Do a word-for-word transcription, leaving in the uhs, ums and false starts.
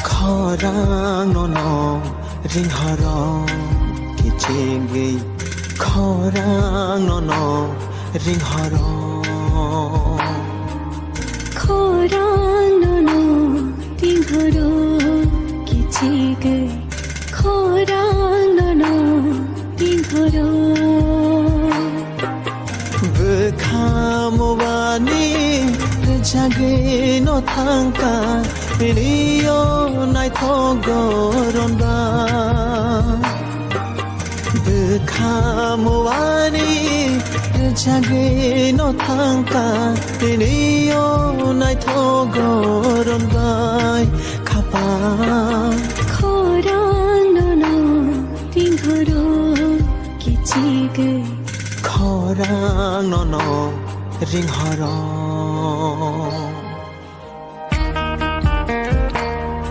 Khorang nono ringhoro kichigwi, khorang nono ringhoro. Khorang nono ringhoro kichigwi, khorang nono ringhoro. Bwkha muwani rwjagwi no thangkha, rio naithok goron bai. Bwkha muwani rwjagwi no thangkha, rio naithok goron bai. Khapa khorang nono ringhoro kichigwi, khorang nono ringhoro.